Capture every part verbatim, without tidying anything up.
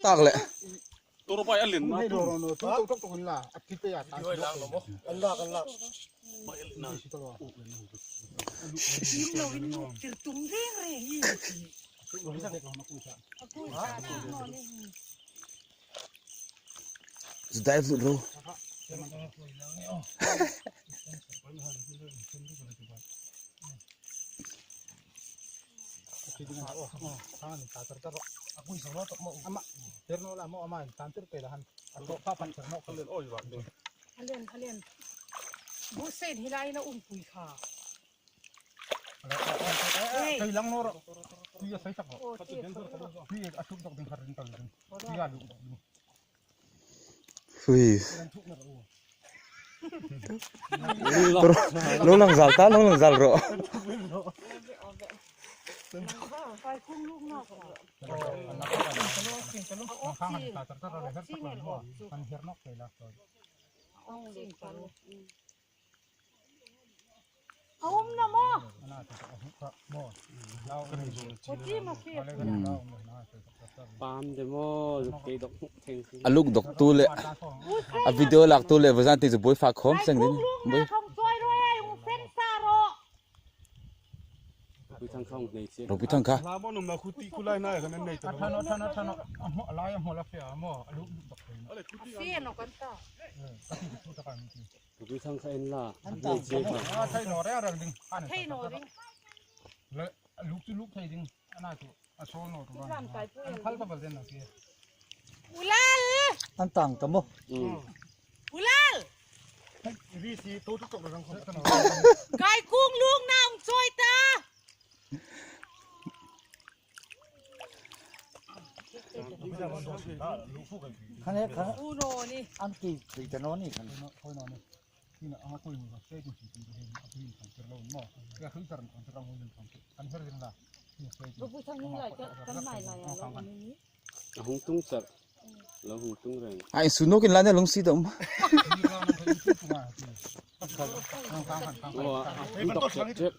Tak le. Toro pai alin na. Hei, ro, ro, ro, tu, tu, tu, tu, la. A thit pe ya ta. Oi, lang lo mo. An lak, an lak. Pai alin na. Sim lo in, tir tum reng reng i. A kui sa no ni. Zdai vlut ro. Ama, tir naw la mo, ama, tan tir pe la han. A to pa pan tir naw. Halen, halen. Bu sen hi lai na um pui kha. Ei. Kai lang naw ro. Tui a sai tak ro. Oh, tui a sai tak ro. Tui a suk dok ding kha ring tal ding. Tui a luk dok ding. Hui. Lo lang zal ta, lo lang zal ro. A um na mo. Ko ti ma khi. Pam de mo, zuk kei dok theng theng. A luk dok tu le, a video lak tu le, vazan ti zu boi fa khom seng din. Boi. Boi thang khong nei che. Boi thang kha. La bo num na khuti kulai na kan nei ta. Thano, thano, thano. Amo, la ya mo la fe amo. A luk dok. Fe no kan ta. Ka ti tu ta kan ti. Ka pui thang kha en la. An ta. Thei che kha. A thei naw reng reng ding. Thei naw ding. Le, luk chu luk thei ding. Ana chu. A so no to. Lam kai pui. An phal ta bal den na ki. U Lal. An tang ta mo. Mm. U Lal. Ri si to tu to rang khom ta no. Kai kung lung nang choi ta. Khan e, khan. U no ni. An ti, ti ta no ni khan. Ro bu thang ni lai ka, kan mai lai a lo ni. A hung tung char. Lo hung tung reng. Ai, su no kin la ne long si dom. Oh, a hung tok char char.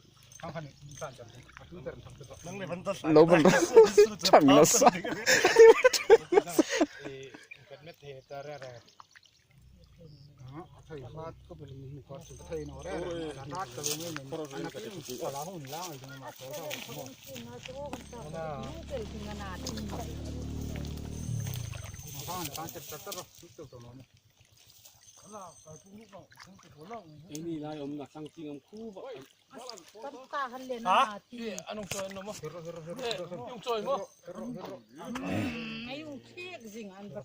Lo ban ra. Chang na sa. Eini lai um na sang ting um khu va. Kan ta han le na ti. An hung choi no mo. Hung choi mo. Ai hung thiek zing an va.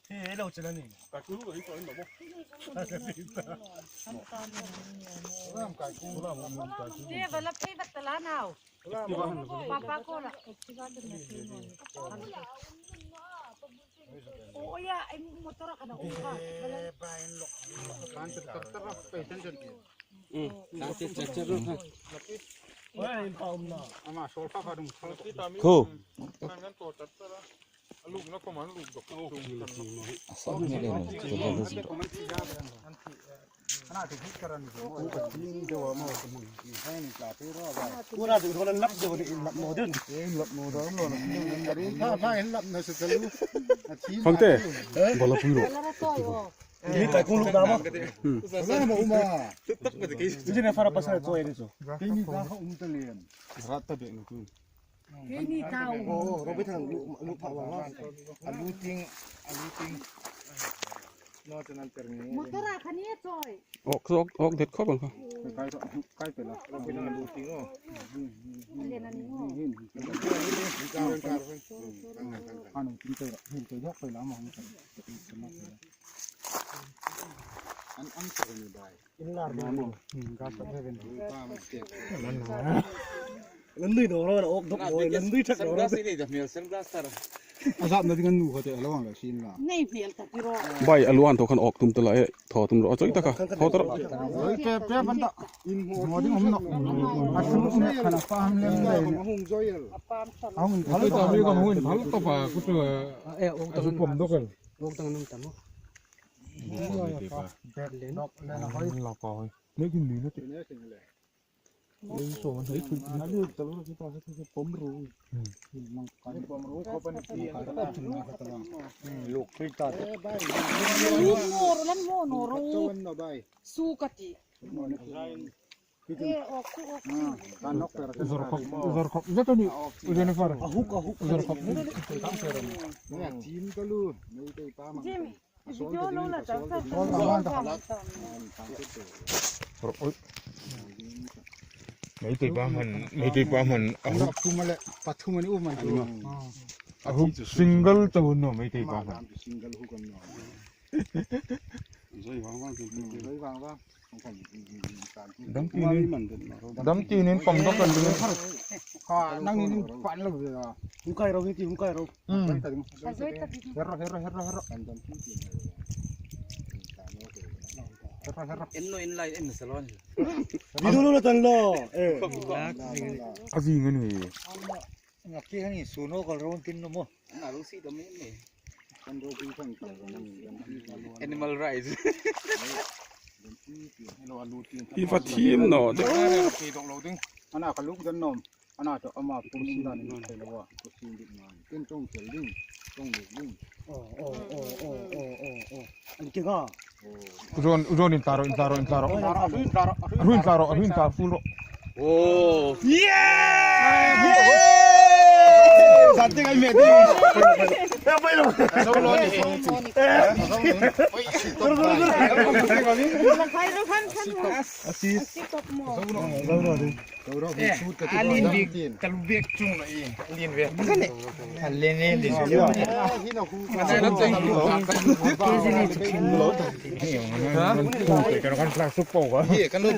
He lo chena ni. Te bala phei bat la nau. Papa ko la. Oh ya, ai motor ka na um ka. Kan tar tar pe tan tan. Mm, kan tar tar tar. Ama sol pa pa dung. Khu. Kan kan to tar tar. Luk na ko man luk dok. Asal ni le. Fangte, bala pui ro. Ni kai kung luk dam a. Bala ma uma. Ni ne fara pasal to ere so. Keini ka ha um ta lem. Rat ta be na tu. Keini ka um. Oh, Robi thang luk, luk pha wa. A luk ting, a luk ting. No, chanan ter ni. Motor a khani choi. Ok, ok, ok, det khop ang kha. Kai, kai, kai pela. Pela lu ti ngo. Anu tin kai, hin kai dok pela ma. An, an sa ni bai. In lar ni mo. Gas ta heaven. Lan dui do ro, ok dok ro, lan dui thak ro. Sunglass ni da, mel sunglass tar. A zat na ding an nu kha te, a lo ang la sin la. Nei hmel ta ti ro. Bai, a luan thaw khan awk tum ta la e, thaw tum ro, a chawi ta kha, thaw ta ro. Oi, pe, pe ban ta. In mo ding um no. A su ne khan a pam lem dai ne. A hung thal ta mi kan hung thal ta pa, ku chu. E, awk ta pom dok el. Awk ta nung ta mo. Dok le na hoi. Lo ko hoi. Ne kin li na te. Su ka ti. Zor khop, zor khop. Zat ni. Zor khop. Zor khop. Jimmy. Video lo la chang sa. Meitei pa hman, Meitei pa hman, a huk. Pathum a ni, pathum a ni, um an. A huk single chau naw, Meitei pa hman. Single huk an naw. Zoi vang vang, zoi vang vang. Dam tinin, dam tinin pom dok kan ding. Ka nang inin pan lo ya. Hung kai ro, hung kai ro. Hmm. Herro, herro, herro, herro. Herro, herro. En no, en lai, en salon. Video lo tan lo. Eh. A zing a ni. Nga ki hani suno kal ro tin no mo. Animal rights. Hi va thiem naw. Ana ka luk dan nom. Ana to ama pum ding dan ni thei lo wa. Ko sin dik nan. Ken tong tel ding. Tong dik ding. Oh, oh, oh. An ke ga. Ujon, ujon in taro, in taro, in taro. Arhu in taro, arhu in taro, arhu in taro, full ro. Oh. Yeah! Yeah! Sate kai me di. Ya pai lo. Assist. Assist. Eh, a lien bik, ka lu bik chung lo i, a lien bik. Ka le. A lien, lien, lien. Ha? Kan plastic po ba. Ye, kan lo.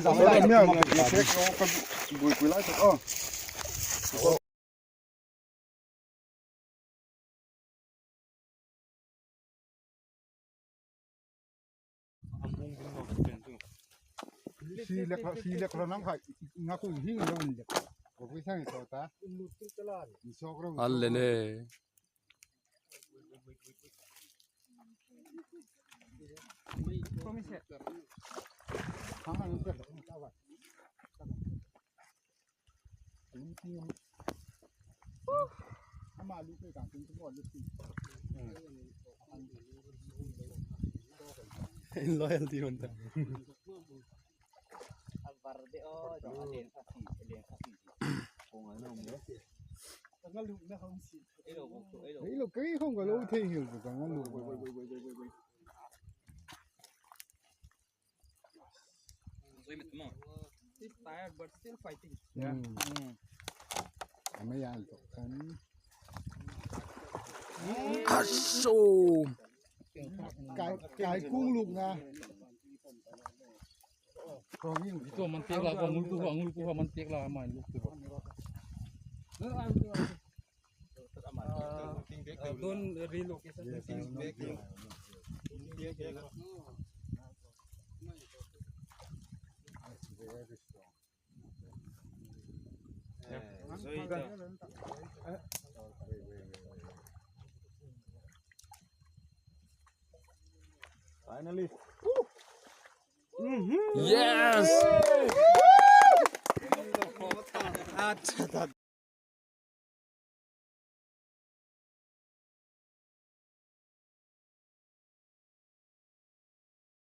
Si lek, si lek lo nang khai, nga ku hing lo lek. Ko ku sang so ta. Ni sok ro. Alle ne. Loyalty hun ta. Ei lo, kei khom ka lo thei hiel chu ka ngal lo. He's tired but still fighting. Yeah. Mm. Mm. Ama yan to kan. Aso. Kai, kai kung luk na. Kong yin. Ito man tek la, ko ngul ku, ngul ku man tek la, man luk ku. Uh, uh, don't relocate. Finally. Yes!